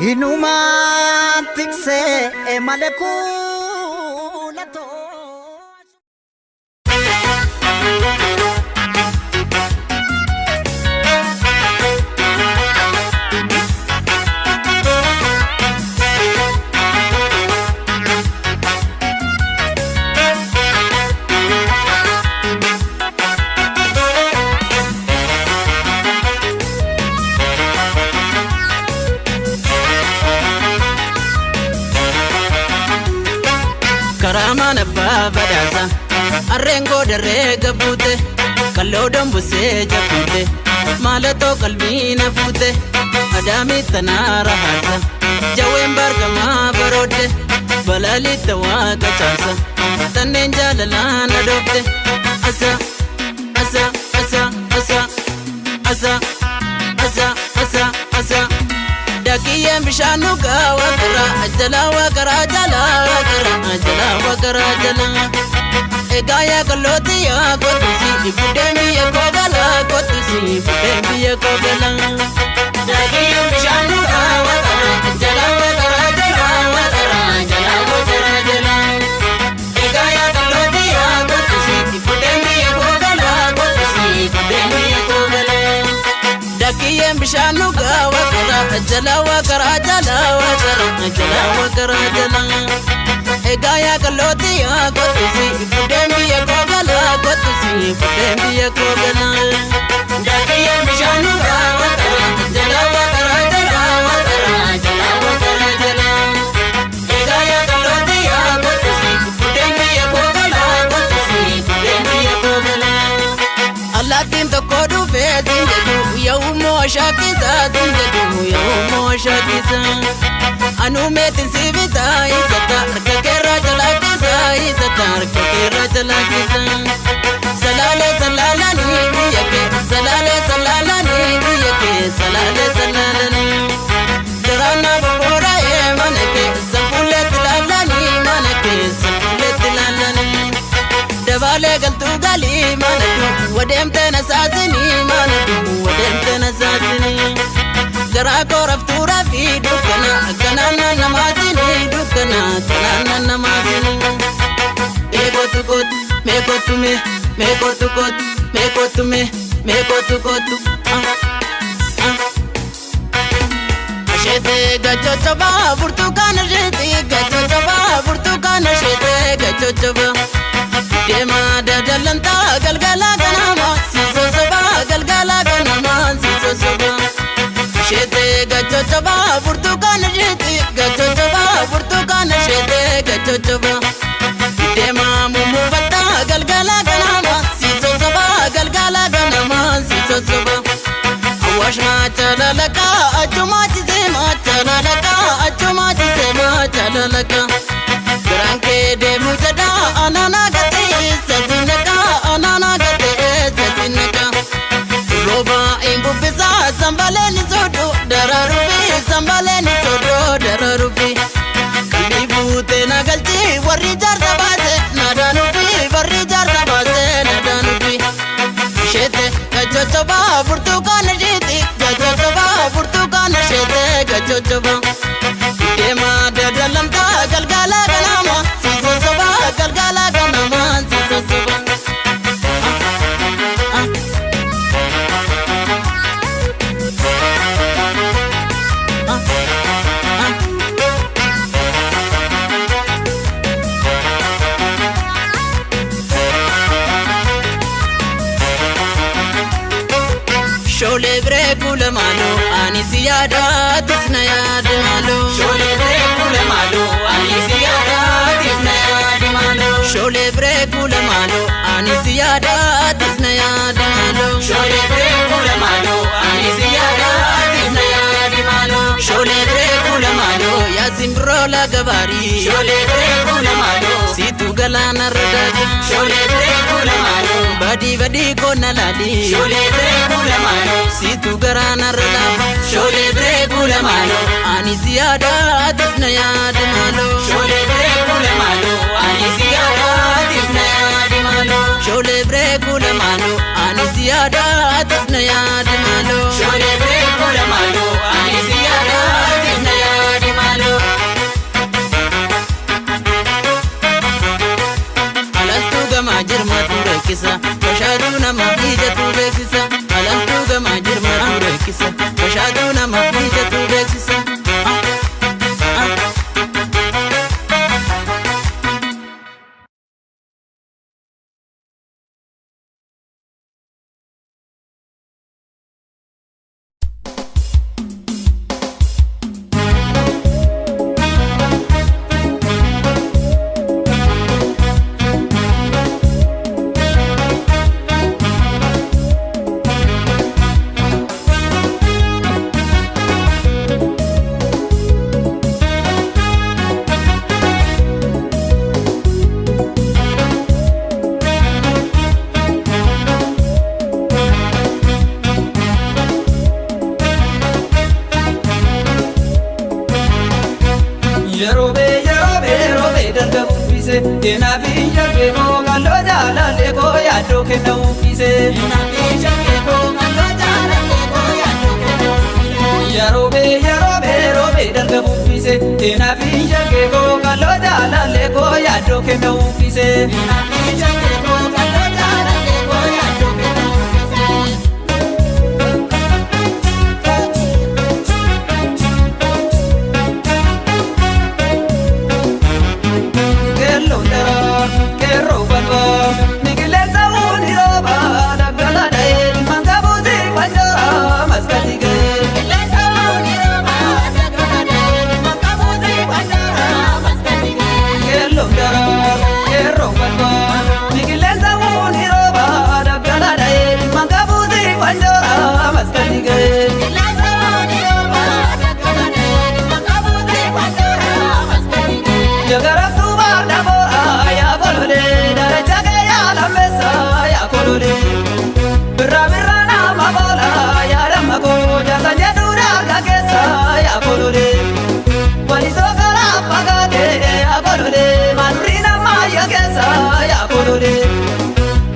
Inumaan tiksee malee kuulatoo. Karaa mana abbaa badhaasa harreen goodarree gabbuute kalloo dambusee jabbuute maalatoo qalbii na fuute adaamii tanaa rahaasa jawween baargamaa baroodde balaaliitta waaqa caasa tanneen jaalalaa na dhoofte asa asa asa asa asa asa asa asa. Dakiyyeen bishaan dhugaa waaqaraa ajalaa waaqaraa jalaa waaqaraa ajalaa waaqaraa jalaa. Egaa yaa qallooti yaa kottusi buddeen biyya koo galaa kottusi buddeen biyya koo galaa. Dakiyyeen bishaan dhugaa waaqaraa ajalaa waaqaraa jalaa waaqaraa ajalaa waaqaraa jalaa. Egaa yaa qallooti yaa kottusi buddeen biyya koo galaa kottusi buddeen biyya koo galaa. Dakiyyeen bishaan dhugaa waaqaraa ajalaa waaqaraa jalaa waaqaraa ajalaa waaqaraa jalaa. Egaa yaa qallooti yaa kottusi buddeen biyya koo galaa kottusi buddeen biyya koo galaa. Dakiyyeen bishaan dhugaa waaqaraa ajalaa waaqaraa jalaa waaqaraa ajalaa waaqaraa jalaa. Egaa yaa qallooti yaa kottusi buddeen biyya koo galaa kottusi buddeen biyya koo galaa. Allaattiin tokko dhufee siin jedhu yaa'ummoo ashaakisaa siin jedhu yaa'ummoo ashaakisaa. Anuu meetiin si bitaa isata harka keerraa jalaakisaa isata harka keerraa jalaakisaa. Salaalee salaalanii biyya kee salaalee salaalanii biyya kee salaalee salaalanii. Garaana boboora'ee mana kee sanfuulleetti laalanii mana kee sanfuulleetti laalanii. Dabaalee galtuu galii mana du'u wadeemtee na saasinii mana du'u wadeemtee na saasinii. Garaa koo raftuu rafii dukkana akkanaan na namaasinii dukkana akkanaan na namaasinii. Mee kootu kootu mee kootu mee mee kootu kootu mee kootu mee mee kootu kootu. Asheetee gachochoba burtukaana asheetee gachochoba burtukaana asheetee gachochoba. Deemaa dadallantaa galgala ganama si sosoba galgala ganama si sosoba. Asheetee gachochoba burtukaana asheetee gachochoba burtukaana asheetee gachochoba. Deemaa mummuufataa galgala ganama si sosoba galgala ganama si sosoba. Awaash maachalalaka achumaa chisee maachalalaka achumaa chisee maachalalaka. Garaan kee deemu jedha anaana gatee sasinaka anaana gatee sasinaka. Rooba hin bubbisa sambaleen sodo daraaruufi sambaleen sodo daraaruufi. Qalbii buutee na galchi warri jaarsa baase nadaanuufi warri jaarsa baase nadaanuufi. Asheete gachochoba burtukaana asheete gachochoba burtukaana asheete gachochoba. Deemaa dadallamtaa galgala ganama si sosoba galgala ganama si sosoba. Shoolee biree kuula maaloo ani si yaada atis na yaada maaloo. Shoolee biree kuula maaloo ani si yaada atis na yaada maaloo. Shoolee biree kuula maaloo ani si yaada atis na yaada maaloo. Shoolee biree kuula maaloo ani si yaada atis na yaada maaloo. Shoolee biree kuula maaloo yaa simbirroo laga baarii. Shoolee biree kuula maaloo. Siitu galaana irra daaka. Shoolee biree kuula maaloo. Badii badii koona laali. Shoolee biree kuula maaloo. Siitu garaana irra laafa. Shoolee biree kuula maaloo. Ani si yaada atis na yaada maaloo. Shoolee biree kuula maaloo ani si yaada atis na yaada maaloo. Shoolee biree kuula maaloo ani si yaada atis na yaada maaloo. Shoolee biree kuula maaloo ani si yaada atis na yaada. kenna uffise. Yeroo yeroo roobee darga buffise. Naaf shakkee koo kalloo jaalallee koo yaaddoo kenna uffise. Keelloo dara keerroo balbaa ni qilleensa uuni rooba daggala dha'ee mankabuusi wanjoora maskati ga'ee. Keelloo dara keerroo balbaa ni qilleensa uuni rooba daggala dha'ee mankabuusi wanjoora maskati ga'ee. Jagaratu baadha boora yaa kololee daraja kee yaa lammeessa yaa kololee. Birra birra nama boola yaa damma koo jaasa jedhu darga keessa yaa kololee. Walisoo karaa fagaate yaa kololee maanurri nama yaa keessa yaa kololee.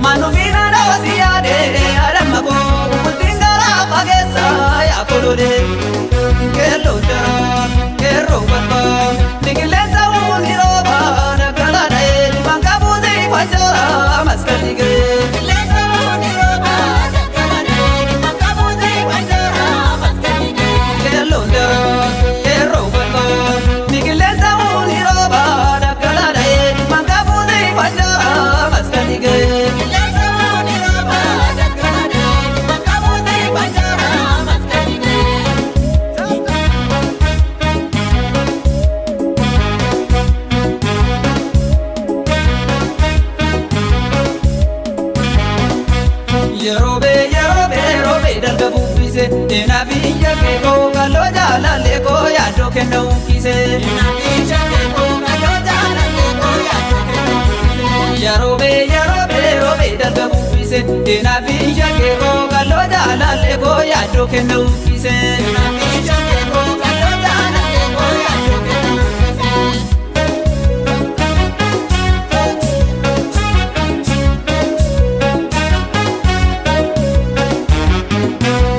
Maanufiina dhoosi yaade yaa damma koo bultiin garaa fageessa yaa kololee. Keelloo dara keerroo balbaa ni qilleensa hundi rooba daggala dha'ee mankabuusi wanjoora maskati ga'ee. Keelloo dara keerroo balbaa ni qilleensa hundi rooba daggala dha'ee mankabuusi wanjoora maskati ga'ee. Yeroo bee yeroo bee roobee darga buffise. Naaf shakkee koo kalloo jaalallee koo yaaddoo kenna uffise. Yeroo bee yeroo bee roobee darga buffise. Naaf shakkee koo kalloo jaalallee koo yaaddoo kenna uffise.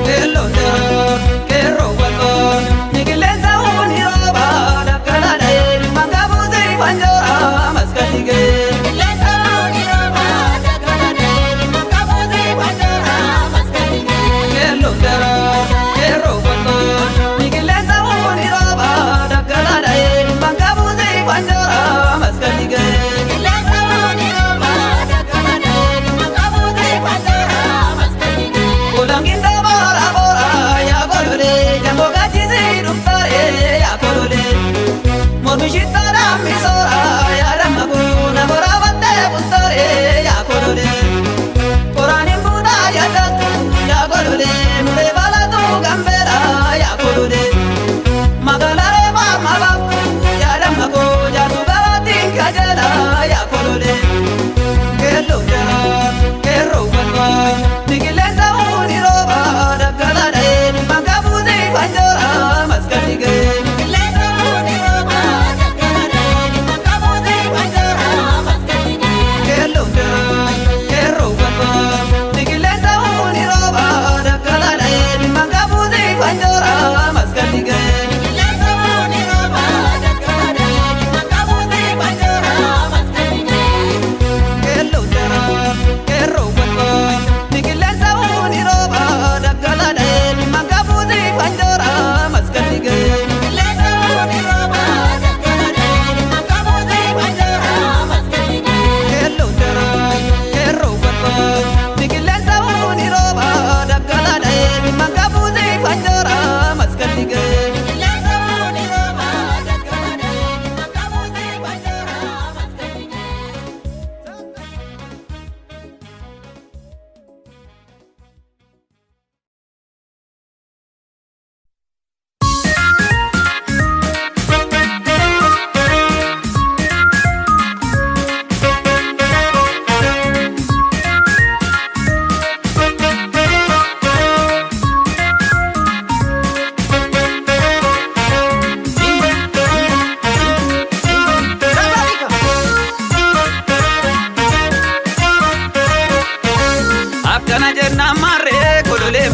Keelloo dara keerroo balbaa ni qilleensa uuni rooba daggala dha'ee mankabuusi wanjoora maskati ga'ee. Keelloo dara keerroo balbaa ni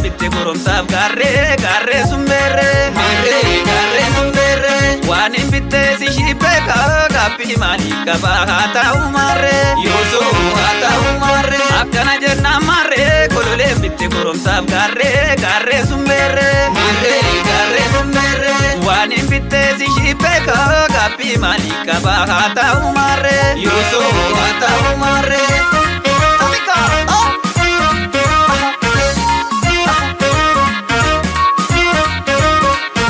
Bitte goromsaaf gaarree gaarree sun beerree. Maarree gaarree sun beerree. Waan hin bittees ishii beekaa gaaffii maalii qabaa haa ta'u maarree. Yoosoo haa ta'u maarree. Akkana jennaan maarree kololee bitte goromsaaf gaarree gaarree sun beerree. Maarree gaarree sun beerree. Waan hin bittees ishii beekaa gaaffii maalii qabaa haa ta'u maarree. Yoosoo haa ta'u maarree.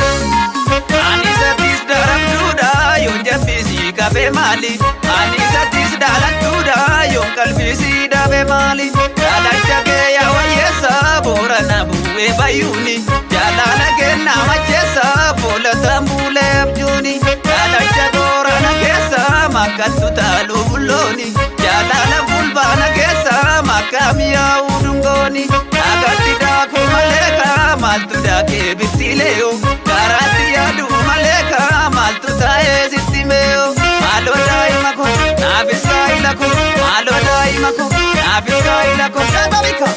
Ani satis darabduudha yoon jabbisii qabe maali? Ani satis daalattuudha yoon qalbisii dhabe maali? Daalacha kee yaa wayyeessa boorana bu'ee bayyuuni. Jaalala kennaa macheessa foolatan buulee abjuuni. Daalacha boorana keessa makkattu taaluu bullooni. Jaalala fulbaana keessa makka mi'aawu dungooni. Dhaagatti daakuu malee kaa maaltu daakee bittileeyo. Karaatti yaadu malee kaa maaltu taa'ee sitti meeyo. Maaloo daa'ima koo naafis gaa'ila koo maaloo daa'ima koo naafis gaa'ila koo dhaababika.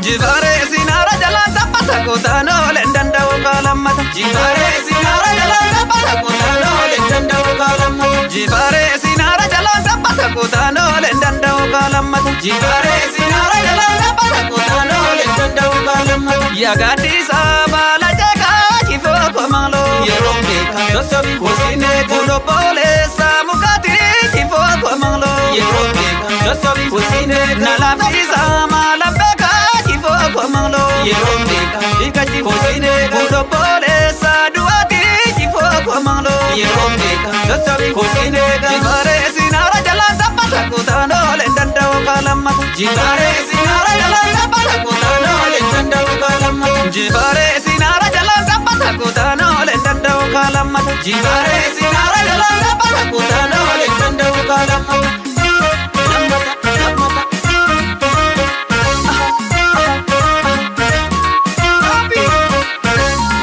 Jibaaree sinaara jalaan taphata kutaan ooleen danda'u kaalammata. Jibaaree sinaara jalaan taphata kutaan ooleen danda'u kaalammata. Jibaaree sinaara jalaan taphata kutaan ooleen danda'u kaalammata. Jibaaree sinaara jalaan taphata kutaan ooleen danda'u kaalammata. Yaagaddisa baala jeeqaa jifoo komaaloo. Yeroo beekaa sossobii kusinee kulobbooleessa mukaati jifoo komaaloo. Yeroo beekaa sossobii kusinee nalaafisa maalaan beekaa jifoo komaaloo. Yeroo beekaa dhiqachi kusinee kulobbooleessa du'aati jifoo komaaloo. Yeroo beekaa sossobii kusinee jibaaree sinaara jalaan taphata kutaan ooleen danda'u kaalammata. Jibaaree sinaara jalaan taphata kutaan ooleen danda'u kaalammata. Jibaaree sinaara jalaan taphata kutaan ooleen danda'u kaalammata. Jibaaree sinaara jalaan taphata kutaan ooleen danda'u kaalammata. Lammata lammata.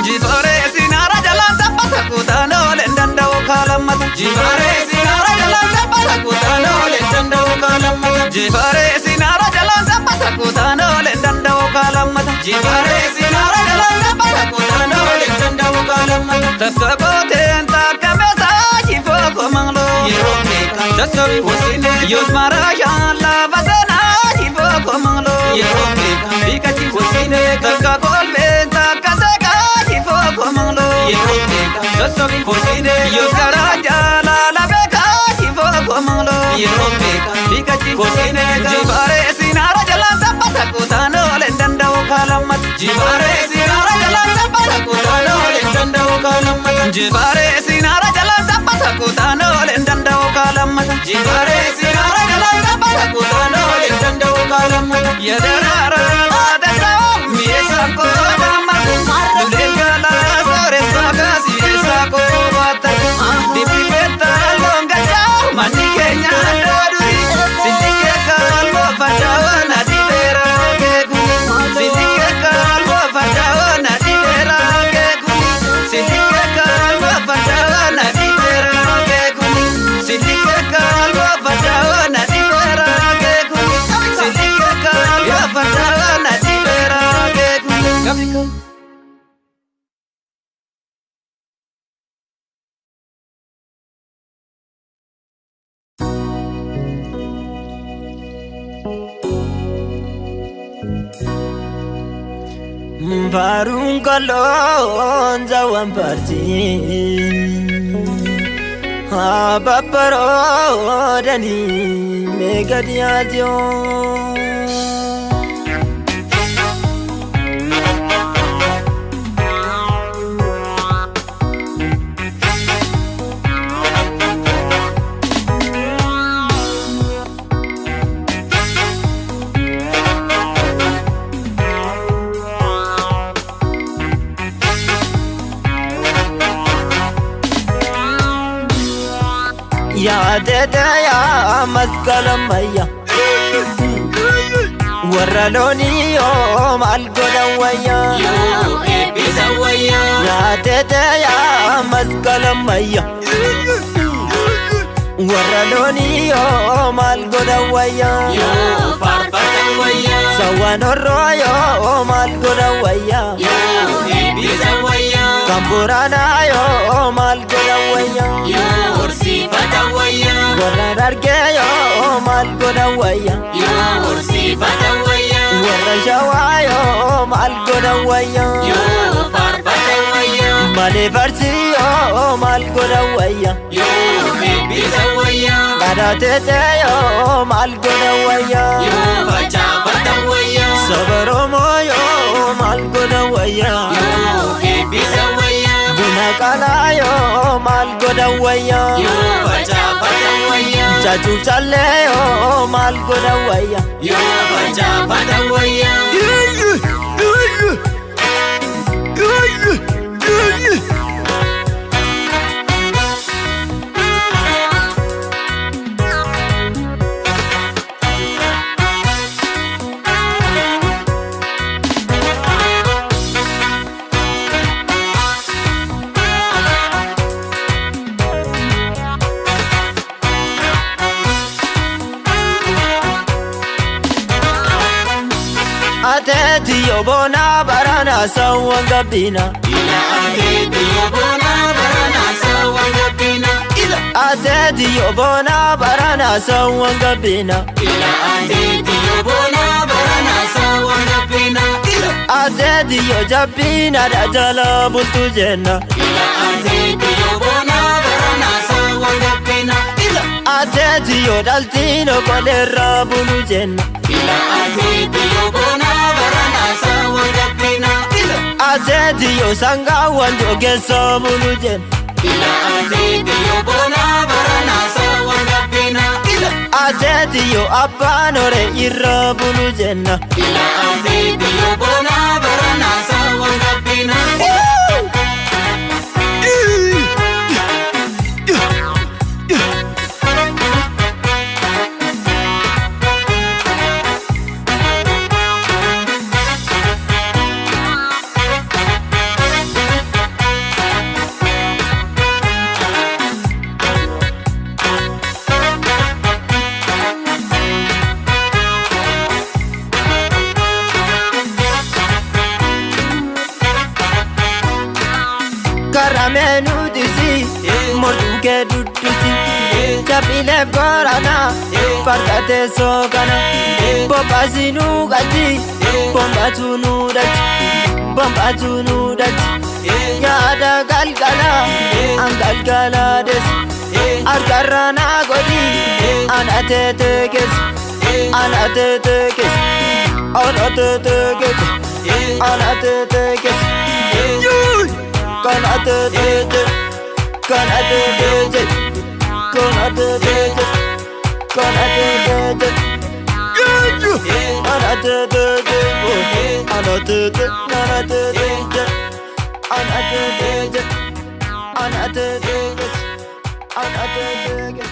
Jibaaree sinaara jalaan taphata kutaan ooleen danda'u kaalammata. Jibaaree sinaara jalaan taphata kutaan ooleen danda'u kaalammata. Jibaaree sinaara jalaan taphata kutaan ooleen danda'u kaalammata. Jibaaree sinaara jalaan taphata kutaan ooleen danda'u kaalammata. Takka gooteen takka meesaa jifoo komaaloo. Yeroo beekaa sossobii kusinee yoos maraashaan lafa seenaa jifoo komaaloo. Yeroo beekaa dhiqachi kusinee takka kolfeen takka seeqaa jifoo komaaloo. Yeroo beekaa sossobii kusinee yoos karaa jaalala beekaa jifoo komaaloo. Yeroo beekaa dhiqachi kusinee jibaaree sinaara jalaan taphata kutaan ooleen danda'u kaalammata. Jibaaree sinaara jalaan taphata kutaan ooleen danda'u kaalammata. Jibaaree sinaara jalaan taphata kutaan ooleen danda'u kaalammata. Jibaaree sinaara jalaan taphata kutaan ooleen danda'u kaalammata. Yadaraara baadasa mi'eessa koo dammaqu luleen galaa sooressa kaasireessa koo baata. Dibbi beektaa loon gajaa manni keenya daaduri sillikee kaalmoo fadhaawaa na dhibeera keekuni. Sillikee kaalmoo fadhaawaa na dhibeera keekuni. Sillikee kaalmoo fadhaawaa na dhibeera keekuni. Sillikee kaalmoo fadhaawaa na dhibeera keekuni. Sillikee kaalmoo fadhaawaa na dhibeera keekuni. Faaruun kalloon zawwan paartii Babbaroodanii meeqa dhiyaatiyoo. Yaadete yaa masqala mayya. Warra loonii yoo maal godhan wayyaa? Yoo eebbisa wayyaa. Nyaatete yaa masqala mayya. Warra loonii yoo maal godhan wayyaa? Yoo faarfata wayyaa. Sawwan horroo yoo maal godhan wayyaa? Yoo eebbisa wayyaa. Kan Booranaa yoo maal godhan wayyaa? Yoo horsiifata wayyaa. Warra Harargee yoo maal godhan wayyaa? Yoo horsiifata wayyaa. Warra Shawaa yoo maal godhan wayyaa? Yoo faarfata wayyaa. Malee Farsii yoo maal godhan wayyaa? Yoo eebbisa wayyaa. Kadhatete yoo maal godhan wayyaa? Yoo facaafata wayyaa. Saba Oromoo yoo maal godhan wayyaa? Yoo eebbisa wayyaa. Buna qalaa yoo maal godhan wayyaa? Yoo facaafata wayyaa. Caacuuf callee yoo maal godhan wayyaa? Yoo facaafata wayyaa. Ateeti yoo boonaa baranaa sawwan gabbina. Ila ateeti yoo boonaa baranaa sawwan gabbina. Ateeti yoo boonaa baranaa sawwan gabbina. Ila ateeti yoo boonaa baranaa sawwan gabbina. Ateeti yoo jabbina jala bultu jenna. Ila ateeti yoo boonaa baranaa sawwan gabbina. Ateeti yoo dhaltiin okoleerra bulu jenna. Ila ateeti yoo boonaa baranaa sawwan gabbina. Ateeti yoo sangaawwan jogeessa bulu jenna. Ila ateeti yoo boonaa baranaa sawwan gabbina. Ateeti yoo abbaan horee irra bulu jenna. Ila ateeti yoo boonaa baranaa sawwan gabbina. Karamee nuti mortuu kee duddusi Jabbileef gorana farda teessoo kana Bobbaasi nuu galchi bombatu nuu dachi bombatu nuu dachi Nyaata galgala an galgala deessu harkarra naa godhi an ateete keessa an ateete keessa an ateete keessa an ateete keessa. Kan ateete kan ateete kan ateete kan ateete an ateete an ateete an ateete an ateete an ateete an ateete.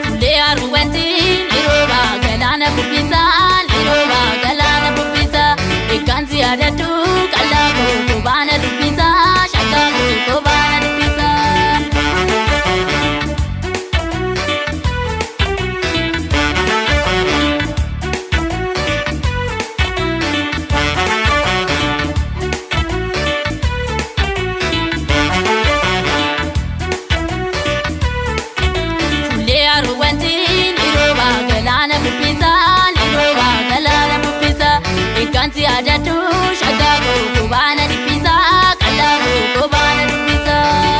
Fuullee aruuwwanti yeroo galaana bubbisaa yeroo galaana bubbisaa eeggansi yaadadhu qal'aa koo dubbisaa shakkaa koo dubbisaa. Fuullee aruuwwanti yeroo galaana bubbisaa yeroo galaana bubbisaa eeggansi yaadadhu shakkaa koo dubbisaa qal'aa koo dubbisaa.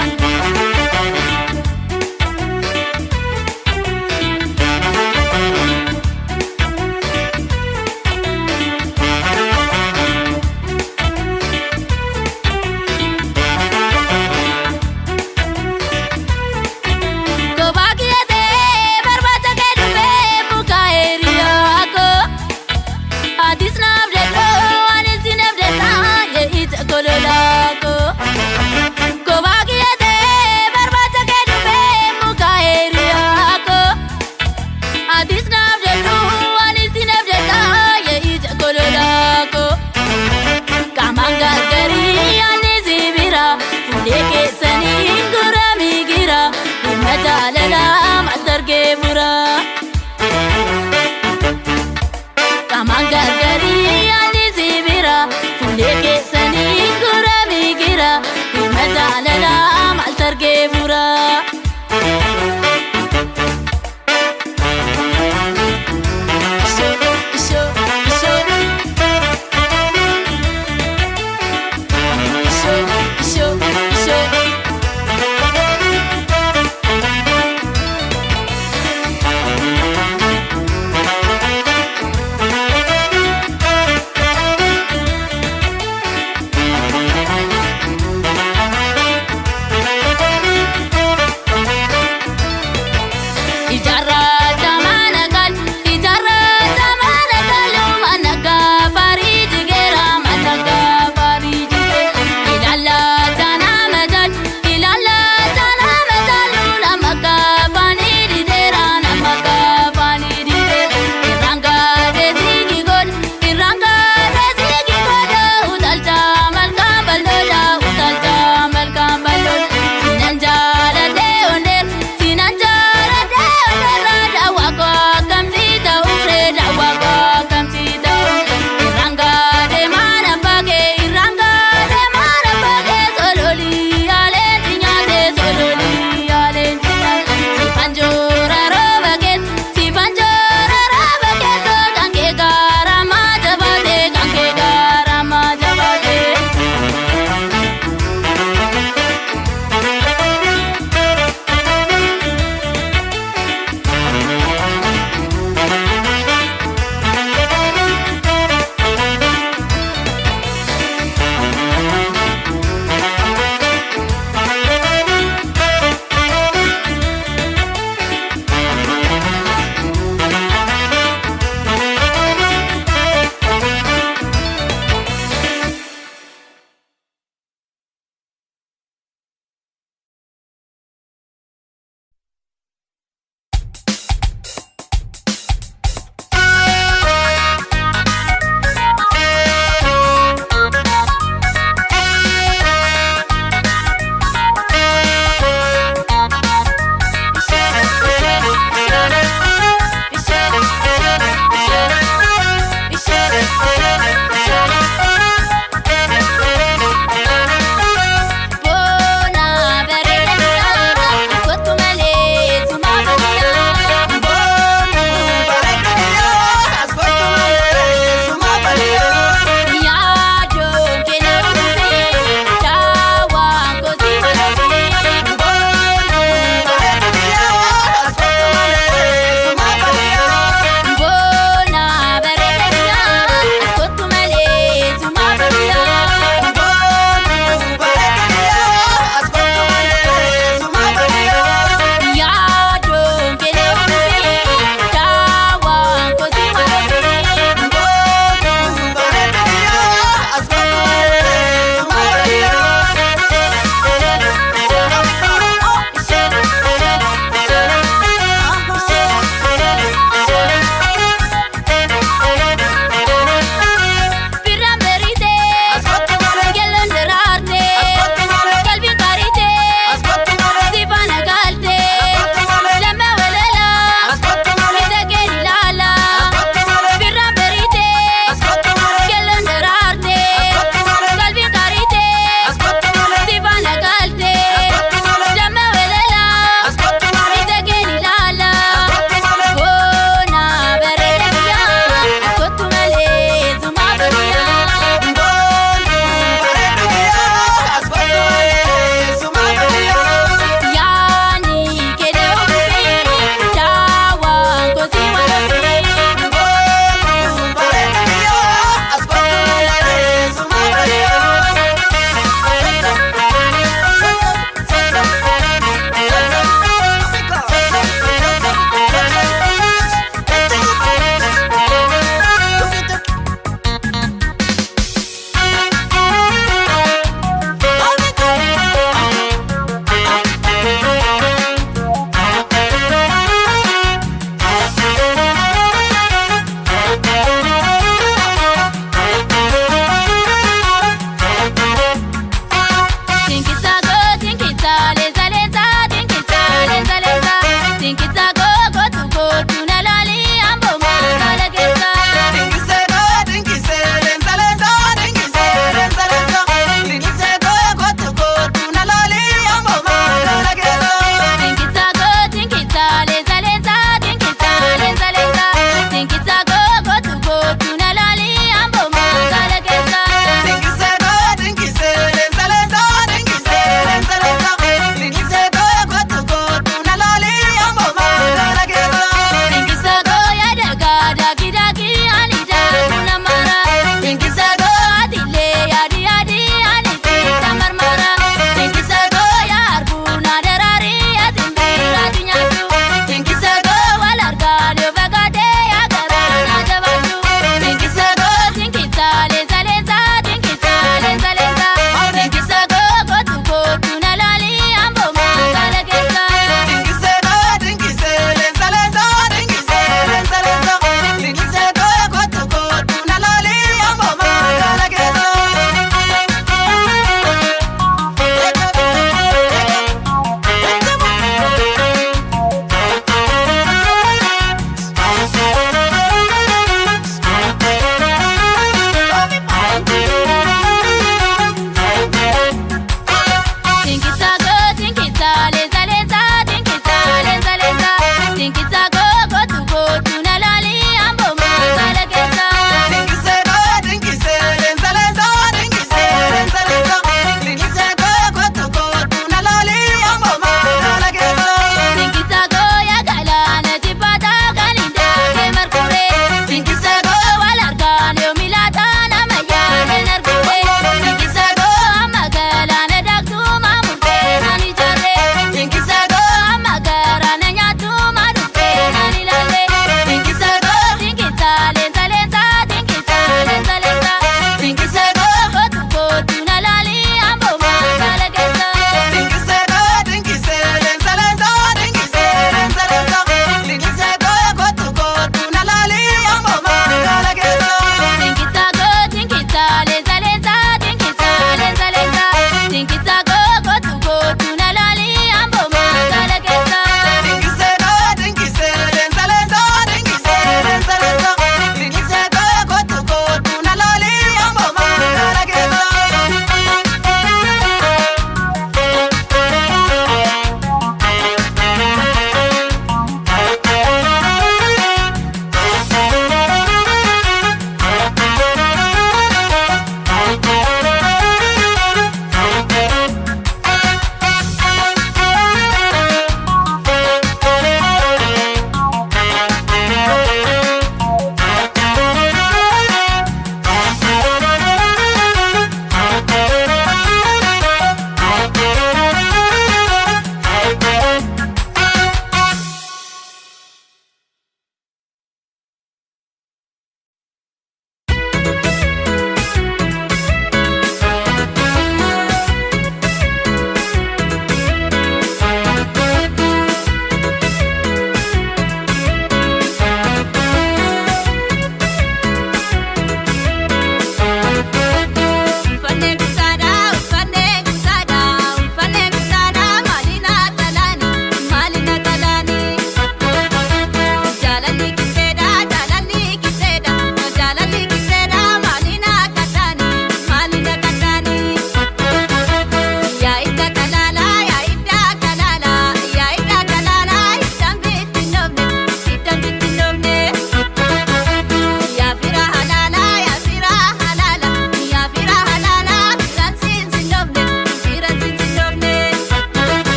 Ijaarraa mana gal ijaarraa mana galu mana gaafarii jigeera mana gaafarii jigeera. Ilaalaa nama jal ilaalaa nama jalu nama gaafanii dideera nama gaafanii dideera. Irraangaa deesii god irraangaa deesii god utalcha malkaan bal'oodha utalcha malkaan bal'oodha. Sinan jaaladhee ondeer sinan jaaladhee ondeer.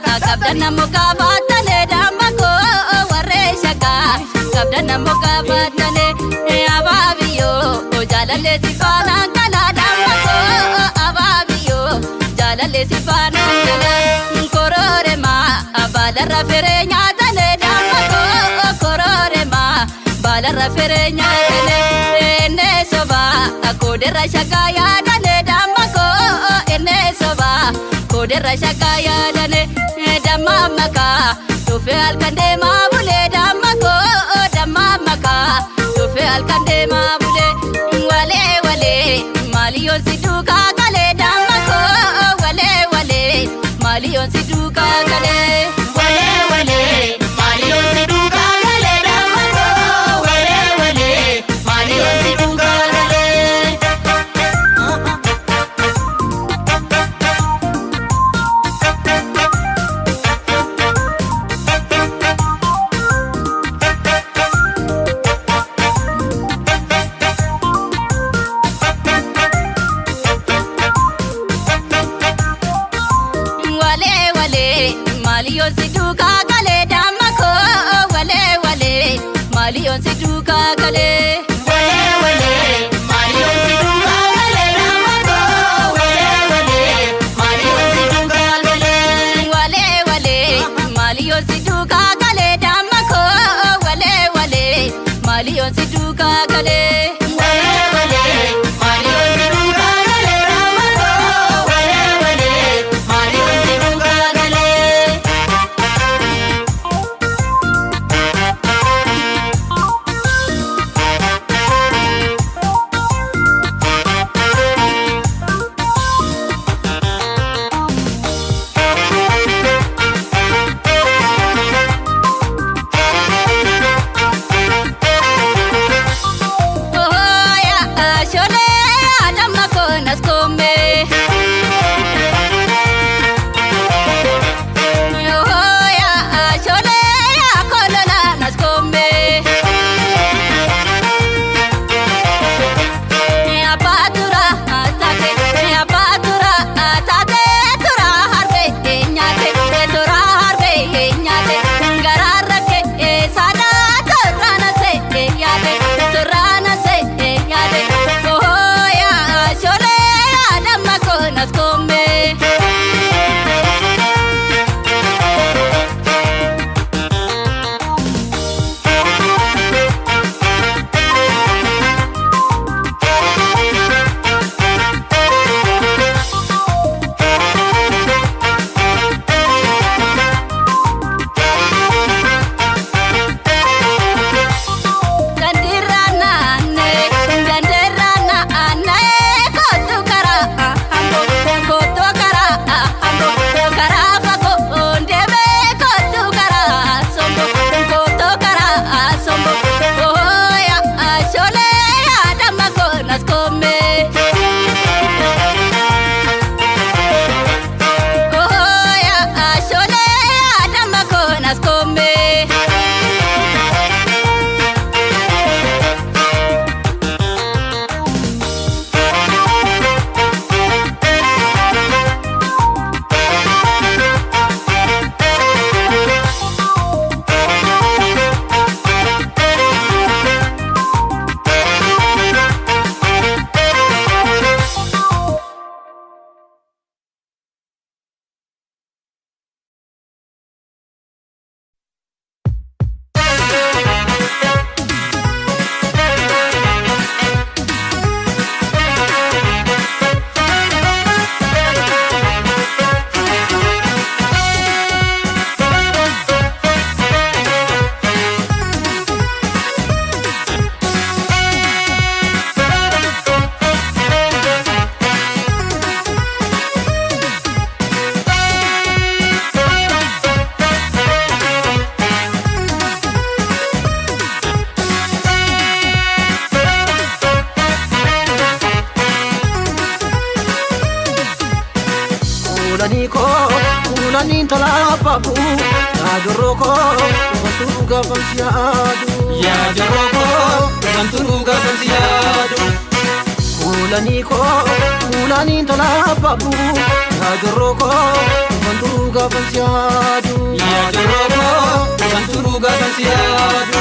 Qabdan muka baatane damma koo warree shakaa qabdan muka baatane abaabiyyoo jaalallee si faanaan kalaa damma koo abaabiyyoo jaalallee si faanaan kalaa koroore maa baalarra feree nyaatane damma koo koroore maa baalarra feree nyaatane enne sobaa kooderra shakaa yaadane damma koo enne sobaa kooderra shakaa yaadane damma makaa dhufe halkan deemaa bulee damma koo damma makaa dhufe halkan deemaa bulee walee walee maaliyoon si duukaa galee damma koo walee walee maaliyoon si duukaa galee. Walee walee maaliyoon si duukaa galee damma koo walee walee maaliyoon si duukaa galee. Walee walee maaliyoon si duukaa galee damma koo walee walee maaliyoon si duukaa galee. Walee walee maaliyoon si duukaa galee damma koo walee walee maaliyoon si duukaa galee. Walee walee maaliyoon si duukaa galee damma koo walee walee maaliyoon si duukaa galee. Walee walee maaliyoon si duukaa galee damma koo walee walee maaliyoon si duukaa galee. Sholee damma koo nas koomee. Sholee kolola nas koomee. Abbaa taate abbaa taate tura harbee nyaate tura harbee nyaate garaarra kee sadaa torraana see yaade torraana see yaade sholee damma koo nas koomee. Gandirra naannee gandirra naannee kootu karaa hamboo kootu karaa hamboo karaa fagoo deemee kootu karaa sombo kootu karaa sombo sholee damma koo nas koomee. Sholee damma koo nas koomee. Kuulanii koo kuulanii intala abbaabu yaa jorroo koo wantu gaafamsi yaadu. Yaa jorroo koo wantu gaafamsi yaadu. Kuulanii Kuulanii koo kuulanii tolaa babu yaajorroo koo dhufan turuu gaafan si yaadu. Yaajorroo koo dhufan turuu gaafan si yaadu.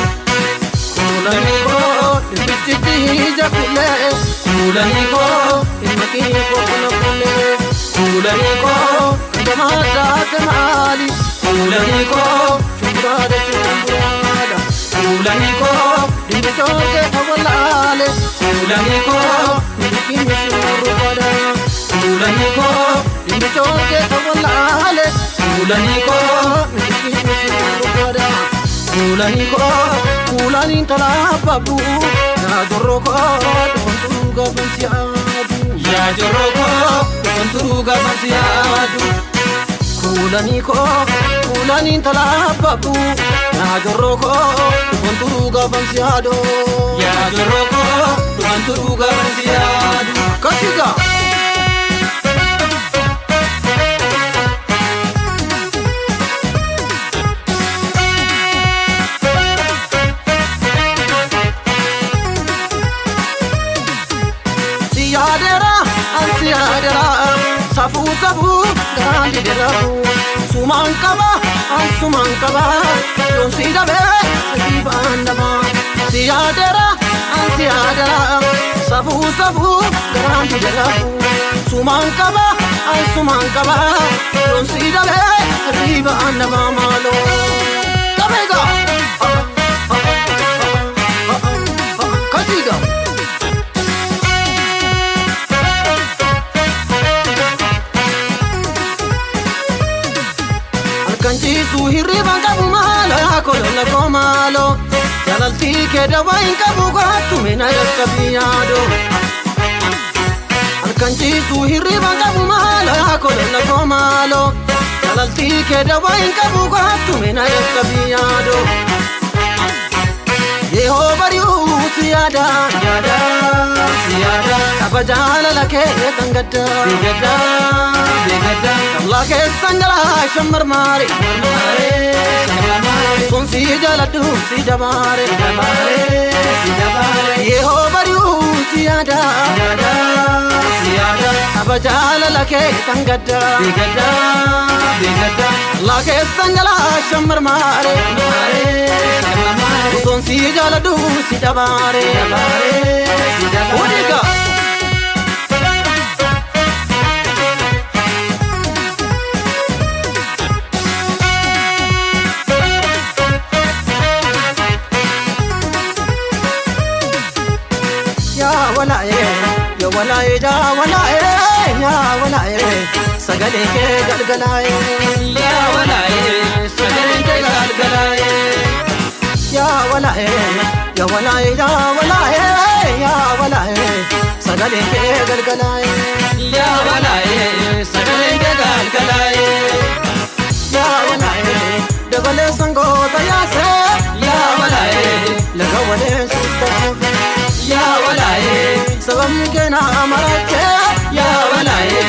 Kuulanii koo dhibbichitti ija kuulee kuulanii koo ilma kee koo kuna kuulee kuulanii koo kan daate maali kuulanii koo shumburaadha shumburaadha kuulanii koo dhibbichoo kee tawalaale kuulanii koo milkiin shurubaadha kuulanii koo dhibbichoo kee tawalaale kuulanii koo milkiin shurubaadha. Kuulanii koo kuulanii tolaa babu yaajorroo koo dhufan turuu gaafan si yaadu. Yaajorroo koo dhufan turuu gaafan si yaadu. Kuulanii koo kuulanii tolaa babu yaajorroo koo dhufan turuu gaafan si yaadu. Yaajorroo koo dhufan turuu gaafan si yaadu. Kasiga. Si yaadera ansi yaadera safuu safuu garaan diderafu sumaan qaba an sumaan qaba yoon si dabee siifaan daba si yaadera ansi yaadera safuu safuu garaan diderafu sumaan qaba an sumaan qaba yoon si dabee siifaan daba maaloo qabeega kasiga. Halkan ciisuu hirriban qabu maalo yaa kolola koo maalo Jaalaltii kee dawaa hin qabu gaattu mina yakka yaado Halkan ciisuu hirriban qabu maalo yaa kolola koo maalo Jaalaltii kee dawaa hin qabu gaattu mina yakka yaado Yeehoo bari'uu si yaada Yaada si yaada Kaba jaalala kee kan gadda beegadda beegadda Laa keessan jalaa shammarmaare marmaaree shamarmaaree Sun si jaaladhu si dabaare dabaaree si dabaaree. Yeehoo bari'uu si yaada Yaada si yaada Kaba jaalala kee kan gadda beegadda beegadda Laa keessan jalaa shammarmaare marmaaree shamarmaaree Sun si jaaladhu si dabaare dabaaree si dabaaree. Udiga. Yaa walaaye yaa walaaye yaa walaaye yaa walaaye sagalee kee galgalaaye Yaa walaaye sagaleen kee galgalaaye. yaa walaaye yaa walaaye yaa walaaye yaa walaaye sagalee kee galgalaaye Yaa walaaye sagaleen kee galgalaaye. yaa walaaye dabalee sangoota yaase Yaa walaaye laga walee suuta yaa walaaye sababni kee na marache yaa walaaye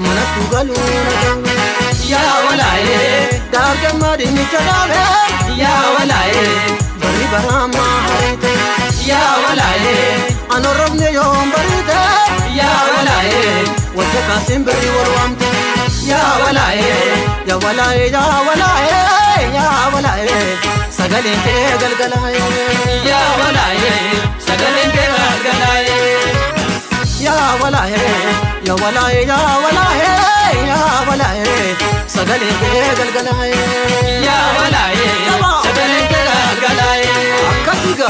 manattu galuu na gawe yaa walaaye daargamma dinnicha dhaabe yaa walaaye barri baraamaa hariite yaa walaaye anorrobne yoon bariite yaa walaaye wajja kaasin birri wal waamte yaa walaaye yaa walaaye yaa walaaye yaa walaaye sagaleen kee galgalaaye yaa walaaye sagaleen kee galgalaaye. yaa walaaye yaa walaaye yaa walaaye yaa walaaye sagaleen kee galgalaaye Yaa walaaye sagaleen kee galgalaaye. Akkasiga.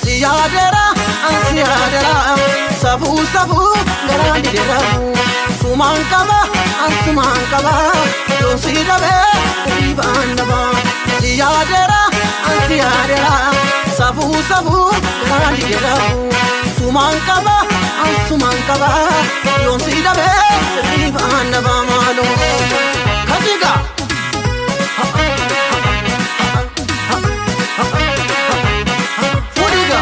Si yaadera an si yaadera safuu safuu garaan diderafu sumaan qaba an sumaan qaba yoon si dabee dhiibaan daba si yaadera an si yaadera safuu safuu garaan diderafu sumaan qaba an sumaan qaba yoon si dabee dhiibaan daba maaloo kasiga. Fudiga.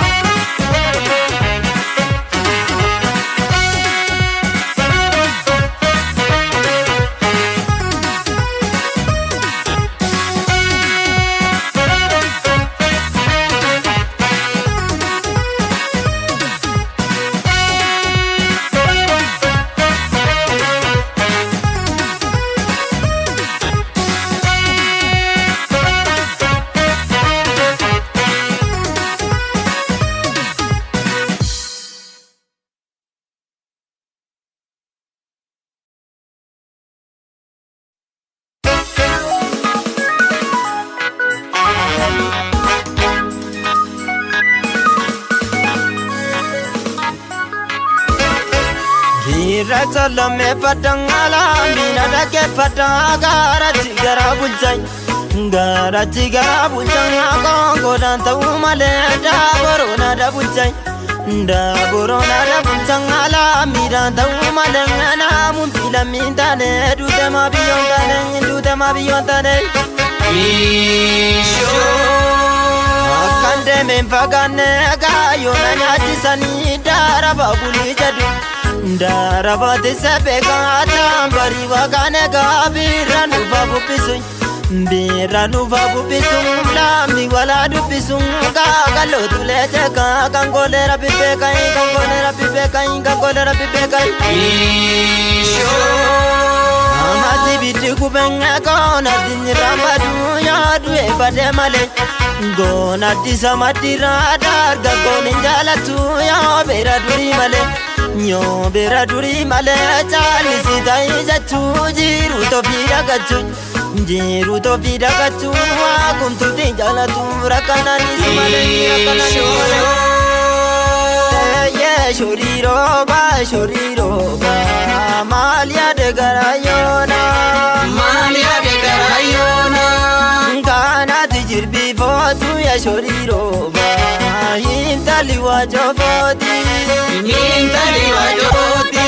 Keessa lammeeffadhaan alaamiina dhaggeeffadhaan gaarachi gara bulchan. Gaarachi gara bulchan konkolaataan ta'uu malee daaboroon ada bulchan. Daaboroon ada bulchan alaamiidhaan ta'uu malee naamuun filammiin taane duutemaa biyyoon taane duutemaa biyyoon taane. Akkan deemeen fagaanne gaayoo na nyaachisanii daaraba bulii jedhu. Daraba tise beekaa taambari waqaan egaa biirra nufa bubbisu. Biirra nufa bubbisu laamni walaa dubbisu kaakalootu leechekaa kan goleera bibbeekaa kan goleera bibbeekaa kan goleera bibbeekaa. Amati biddi kubenge koona dinyiraa yaadu eebade malee. Goona disa madiraa darga goon jaalatu yaa beera durii malee. Yoo beera durii malee caalisi ta'ee jechuu jiru tofii dhagachuu. Jiru tofii dhagachuu waa kumtuuti jaalatu rakkanaanis malee rakkanaanis malee. Shoriirooba shoriirooba maal yaade garaayoona. Maal yaade garaayoona. Kanaati jirbiifootu yaa shoriirooba intalli waajofooti. Intalli waajofooti.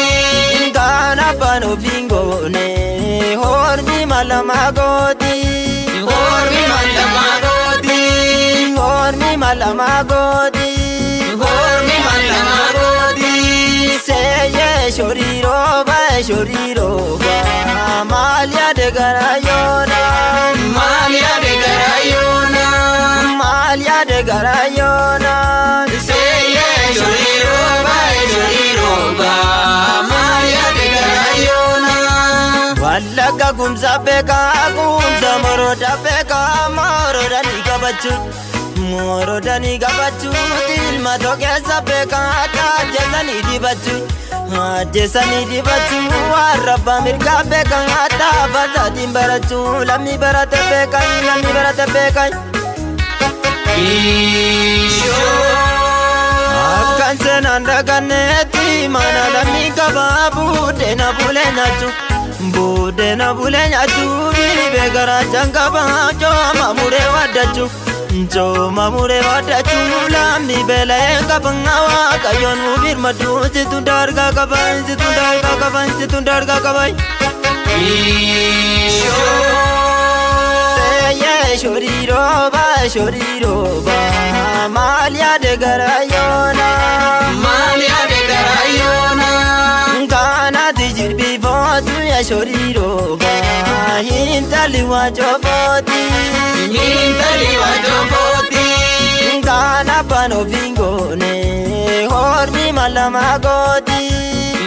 Kana abbaan ofiin goone hormi malamaa gooti. Hormi malamaa gooti. Hormi malamaa gooti. Hormi malamaa gooti. Seeyee shoriirooba shoriirooba maal yaade garaayoona. Maal yaade garaayoona. Maal yaade garaayoona. Seeyee shoriirooba shoriirooba maal yaade garaayoona. Wallagga gumsa beekaa gumsa morooda beekaa morooda ni qabachuu. Moroodani qabachuu ilma tokkeessa beekaa ajjeesanii dibachuu. Ajjeesanii dibachuu warra mirgaa beekaa adda fardatiin barachuu lammii barate beekaa lammii barate beekaa. Akkan seenaan dhaganneetti mana lammii qabaa buddeena bulee nyaachuu. Buddeena bulee nyaachuu dhibee garaachaan qabaa cooma muree waddachuu. Njooma muree waddachuu lammii beela'ee qaban waaqayyoon birmaduu situ dargaa qaban situ dargaa qaban situ dargaa qaban. Seeyee shoriirooba shoriirooba maal yaade garaayoona. Maal yaade garaayoona. Kanaati jirbiifootu yaa shoriirooba intalli waajofooti. Intalli waajofooti. Kana abbaan ofiin goone hormi malamaa gooti.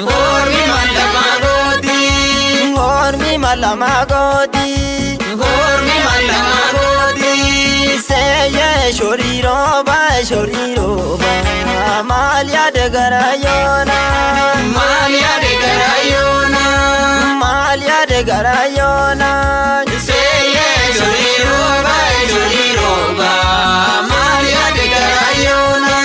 Hormi malamaa gooti. Hormi malamaa gooti. Hormi malamaa gooti. Seeyee shoriirooba shoriirooba maal yaade garaayoona. Maal yaade garaayoona. Maal yaade garaayoona. Seeyee shoriirooba shoriirooba maal yaade garaayoona.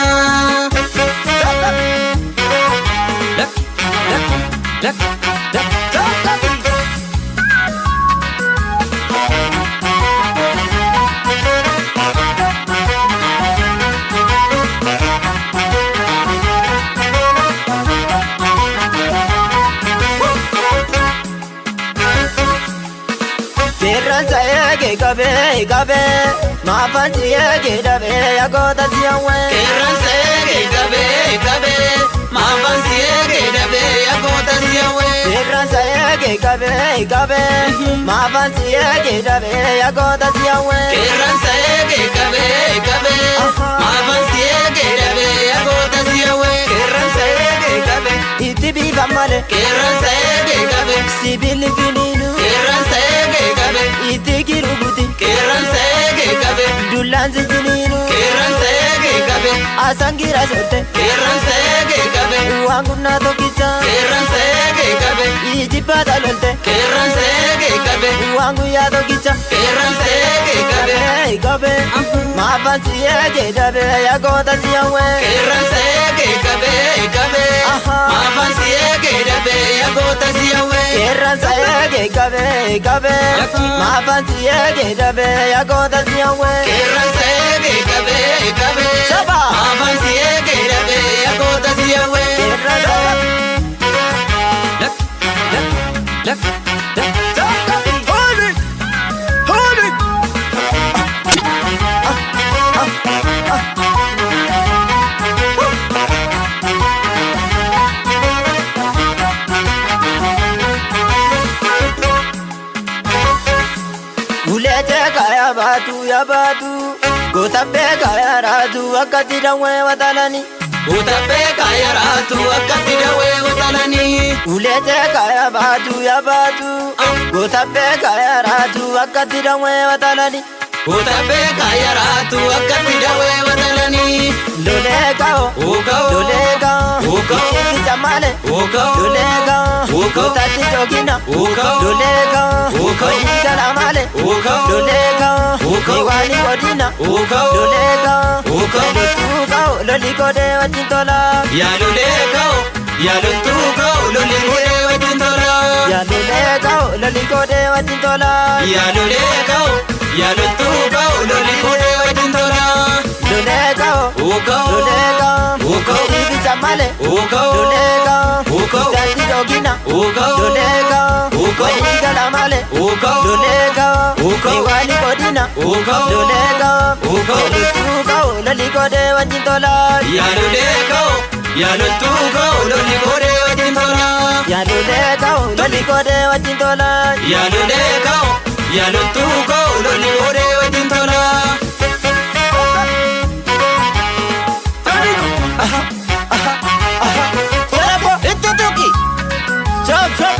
Qeerransa eegee qabee qabee maafansi eegee dhabee yagoota si'awwee. Qeerransa eegee qabee qabee maafansi eegee dhabee yagoota si'awwee. Qeerransa eegee qabee qabee maafansi eegee dhabee yagoota si'awwee. Qeerransa eegee qabee qabee maafansi eegee dhabee yagoota si'awwee. Qeerransa eegee qabee Itti biifan malee qeerransa eegee qabee sibiilli finiinu qeerransa eegee qabee itti kirubuti qeerransa eegee qabee dullaan sijiniinu qeerransa eegee qabee asangira sotte qeerransa eegee qabee waan gunnaa tokkicha qeerransa eegee qabee Ijibbaata lolte. Qeerransa eegee qabe. Waan guyyaa tokkicha. Qeerransa eegee qabe. Qabe. Maafaan si eegee dhabe yagoota si hawwee. Qeerransa eegee qabe qabe. Maafaan si eegee dhabe yagoota si hawwee. Qeerransa eegee qabe qabe. Maafaan si eegee dhabe yagoota si hawwee. Qeerransa eegee qabe qabe. Saba. Maafaan si eegee dhabe yagoota si hawwee. Qeerransa. Lak lak lak. Holy! Holy! Ulee kaya baatu ya baatu goota beekaa yaaraatu akkatti dawwee watalani. Utabbee kaayaraatu akkatti dawwee watalanii. Ulee kaya baatu ya baatu goota beekaa yaaraatu akkatti dawwee watalani. Utabbee kaayaraatu akkatti dawwee watalanii. Lolee ka'o Uka'o. lolee ka'o Uka'o. itti malee Uka'o. lolee ka'o Uka'o. gootatti joogina Uka'o. lolee ka'o Uka'o. hojii gala malee Uka'o. lolee ka'o Uka'o. miwaani godina Uka'o. lolee ka'o Uka'o. loltuu ka'o loli godhee wajjin tola. Yaalulee ka'o yaaloltuu ka'o lolli godhee wajjin tola. Yaalulee ka'o loli godhee wajjin tola. Yaalulee ka'o yaaloltuu ka'o lolli godhee wajjin tola. Lolee ka'o Uka'o. lolee ka'o Uka'o. ibicha malee Uka'o. lolee ka'o Uka'o. gootatti joogina Uka'o. lolee ka'o Uka'o. hojii gala malee Uka'o. lolee ka'o Uka'o. miwaani godina Uka'o. lolee ka'o Uka'o. loltuu ka'o loli godhee wajjin tola. Yaalulee ka'o yaaloltuu ka'o lolli godhee wajjin tola. Yaalulee ka'o loli godhee wajjin tola. Yaalulee ka'o yaaloltuu ka'o lolli godhee wajjin tola. Itti tuqi. Chop chop.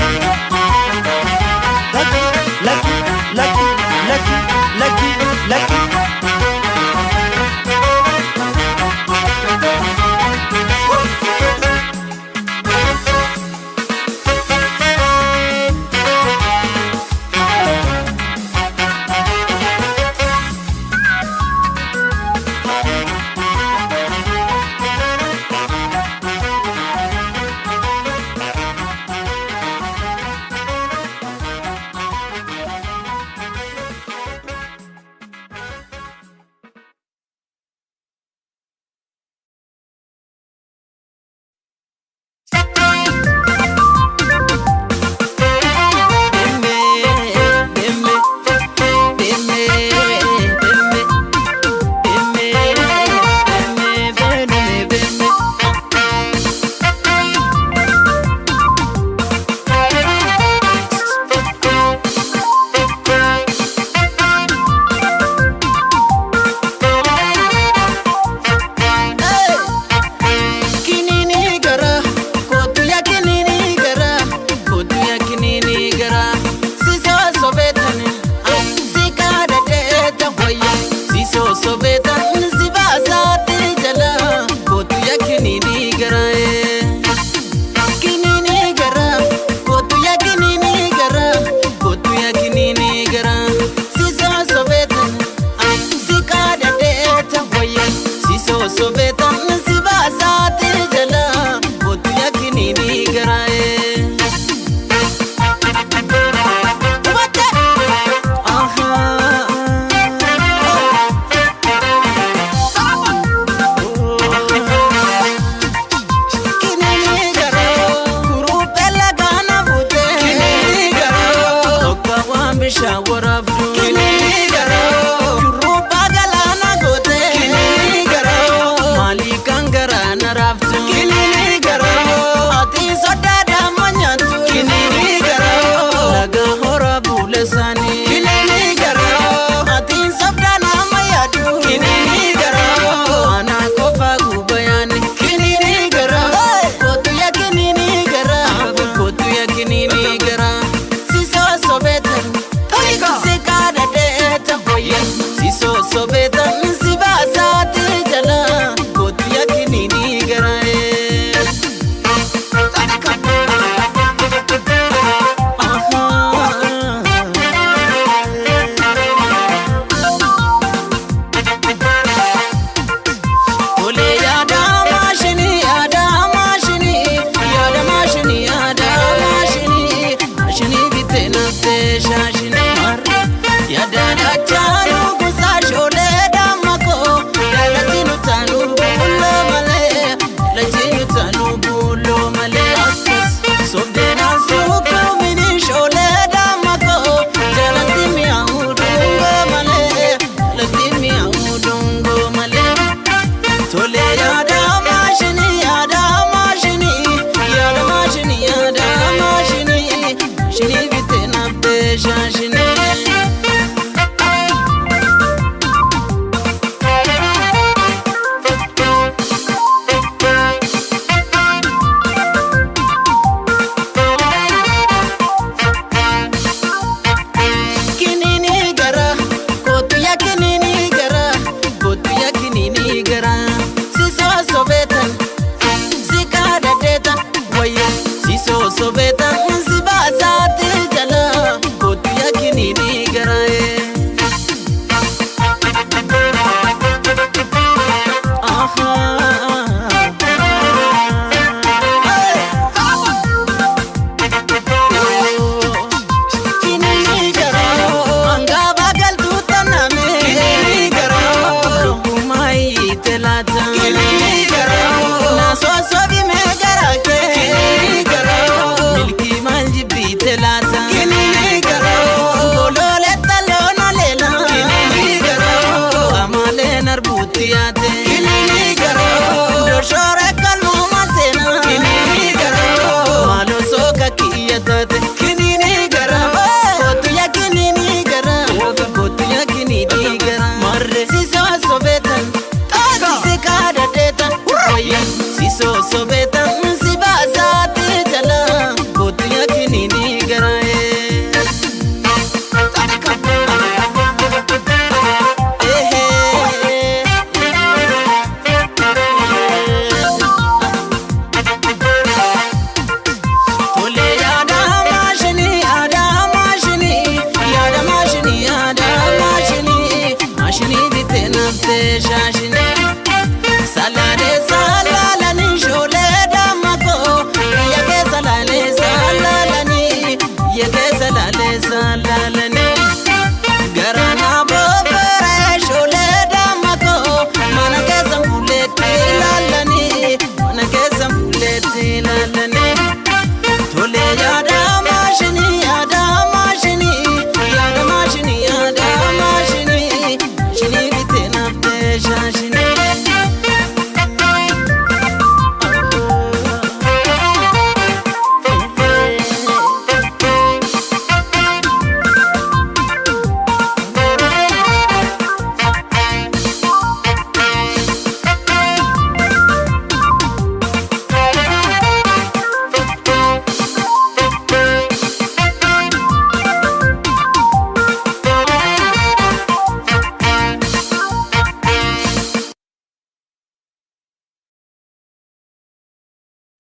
Laki laki laki laki laki laki. Tole yaada maashinii yaada maashinii yaada maashinii yaada maashinii shinii bitee naftee shaashinii. Kinini gara, kootu ya kinini gara, kootu ya kinini gara. Si sosobetan, si kadhadeetan, wayyo. Si sosobetan, si baasaati jala, kootu ya kinini gara. Kinini gara, hangafa galtuu taname. Kinini gara, lukkumaa hiite laata. Kinini gara, na sossobi mee gara kee. Kinini gara, milkii maal jibbiite laata. Kinini gara, goloolee taloona leela. Kinini gara, amaaleen arbuutti yaate. Kinini gara, doshoore kalmuuma seena. Kinini gara, maaloo sooka kiyya taate. Kinini gara, kootu ya kinini gara, kootu ya kinini gara. Marre si soosobeetan, si kaadhadeetan, wayya si soosobeetan, si baasaati jala, kootu ya kinini gara. Tole yaada maashinii yaada maashinii yaada maashinii yaada maashinii maashinii bitee naftee shaashinii. Salaalee salaalanii shoolee dammakoo biyya keessa laalee salaalanii biyya keessa laalee salaalanii. Garana bobeeree shoolee dammakoo mana keessa fuulleetti ilaalanii mana keessa fuulleetti ilaalanii. Tole yaada maashinii yaada maashinii yaada maashinii yaada maashinii maashinii bitee naftee shaashinii.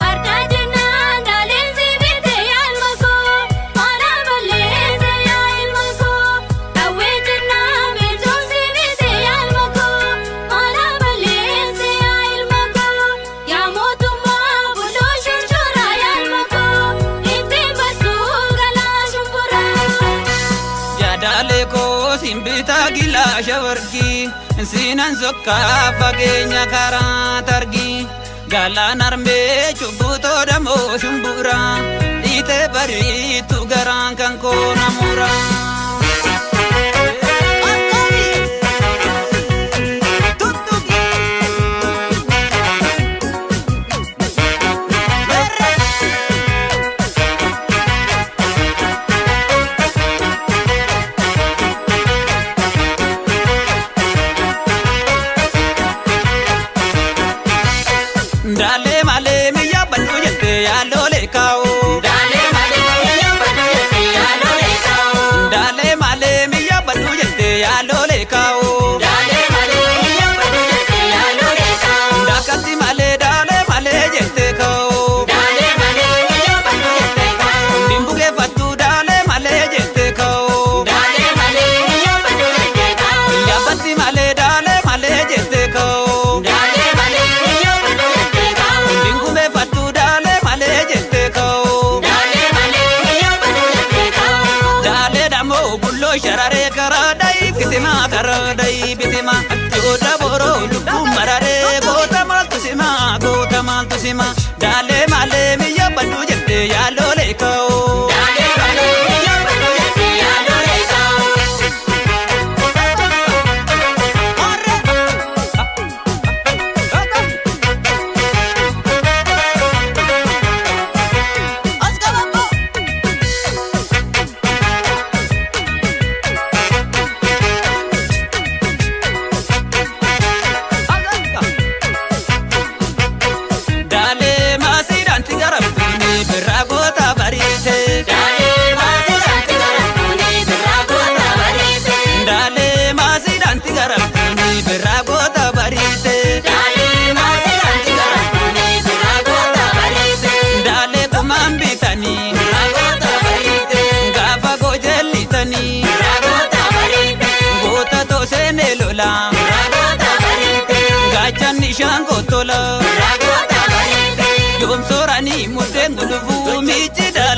Argaa jennaan daaleensi bitee yaalma koo maala balleessa yaa ilma koo dhawwee jennaan miiltoonsi bitee yaalma koo maala balleessa yaa ilma koo yaa mootummaa bulloo shorshora yaalma koo ittiin badduu galaa shumburaa. Yaadaalee koo simbitaa gilaasha warqii siinan sokkaa fageenya karaa targii galaan armee cubbutoo damoo shumburaa dhiitee bariitu garaan kan koo namuraa. Daalee malee miyya bal'uu jettee yaaloolee kaa'u. Daalee malee miyya baduu jettee yaaloolee kaa'u. Daalee malee miyya bal'uu jettee yaaloolee kaa'u. Daalee malee miyya baduu jettee yaaloolee kaa'u. Daakatti malee daalee malee jettee kaa'u. Daalee malee miyya baduu jettee kaa'u. Dimbukeeffattuu daalee malee jettee kaa'u. Daalee malee miyya baduu jettee kaa'u. Yaabbatti malee daalee malee jettee kaa'u. Daalee malee miyya baduu jettee kaa'u. Dingumeeffattuu daalee malee jettee kaa'u. Daalee malee miyya baduu jettee kaa'u. Daalee damoo bulloo shararee karaa dayi fitimaa karaa dayi fitimaa. Yooda boroo lubbuun mararee goota maaltu simaa goota maaltu simaa. Daalee malee miyya baduu jettee yaaloolee kaa'u. Daalee malee miyya baduu jettee yaaloolee kaa'u. Harre.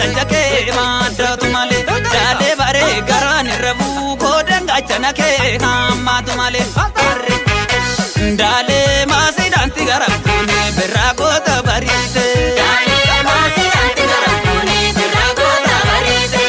daalacha kee maddaatu malee. Daalee baree garaan irra bu'u koodaan gaachana kee hammaatu malee. Daalee maasiidhaanti garabtuuni birraa goota bariite. Daalee maasiidhaanti garabtuuni birraa goota bariite.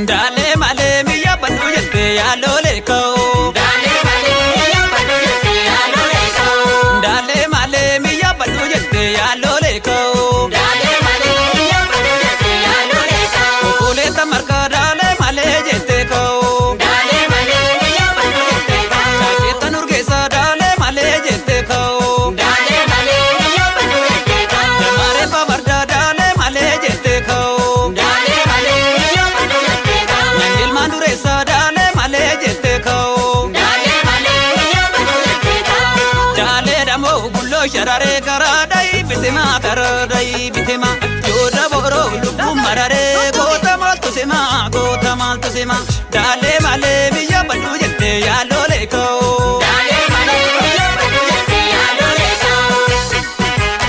Daalee malee biyya baduu jettee yaaloolee ka'oo. Daalee malee biyya baduu jettee yaaloolee ka'oo. Daalee malee biyya baduu jettee yaaloolee ka'oo. Daalee malee biyya baduu jettee yaaloolee ka'oo. Okoleeta margaa daalee malee jettee ka'oo. Daalee malee biyya baduu jettee ka'oo. Shaakeettan urgeessaa daalee malee jettee ka'oo. Daalee malee biyya baduu jettee ka'oo. Damaree babardaa daalee malee jettee ka'oo. Daalee malee biyya baduu jettee ka'oo. Nyaanjilmaan dureessaa daalee malee jettee ka'oo. Daalee malee biyya baduu jettee ka'oo. Daalee dhamoo gulloo shararee karaa dhayi bitimaa karaa dhayi bitimaa. Yooda booroo lubbuun mararee goota maaltu simaa goota maaltu simaa. Daalee malee biyya baduu jettee yaaloolee ka'oo. Daalee malee biyya baduu jettee yaaloolee ka'oo.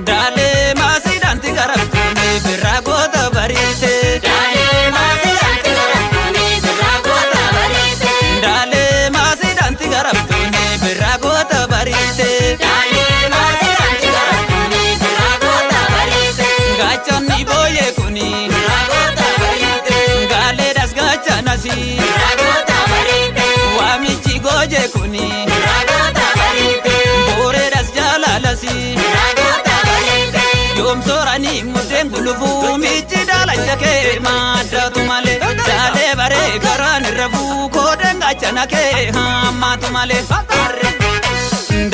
Daalee maasiidhaanti garabtuuni birraa goota bariite. Daalee maasiidhaanti garabtuuni birraa goota bariite. Daalee maasiidhaanti garabtuuni birraa goota bariite. Daalee maasiidhaanti garabtuuni birraa goota bariite. Gaachanni booyyee kuni Birraa goota bariite. gaaleedhas gaachanasi. Birraa goota bariite. Waamichi goojee kuni Birraa goota bariite. booreedhas jaalalasi. Birraa goota bariite. Yoomsooranii muddeen gulufuu miichi daalacha kee maddaatu malee. Daalee baree garaan irra bu'u koodaan gaachana kee hammaatu malee.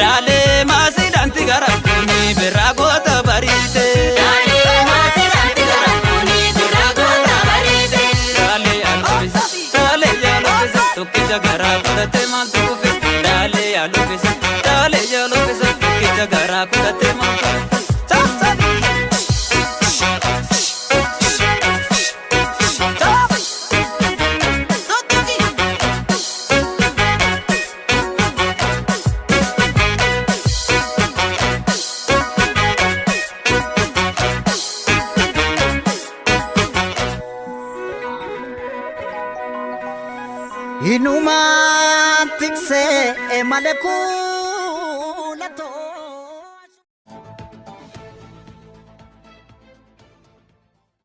Daalee maasiidhaanti garabtuuni birraa goota bariite. Daalee maasiidhaanti garabtuuni birraa goota bariite. Daalee yaalufisa daalee yaalufisa tokkicha garaa kudhatee maaltu kufe. Daalee yaalufisa daalee yaalufisa tokkicha garaa kudhatee maaltu kufe. Inuma tiksee malee kuulatoo.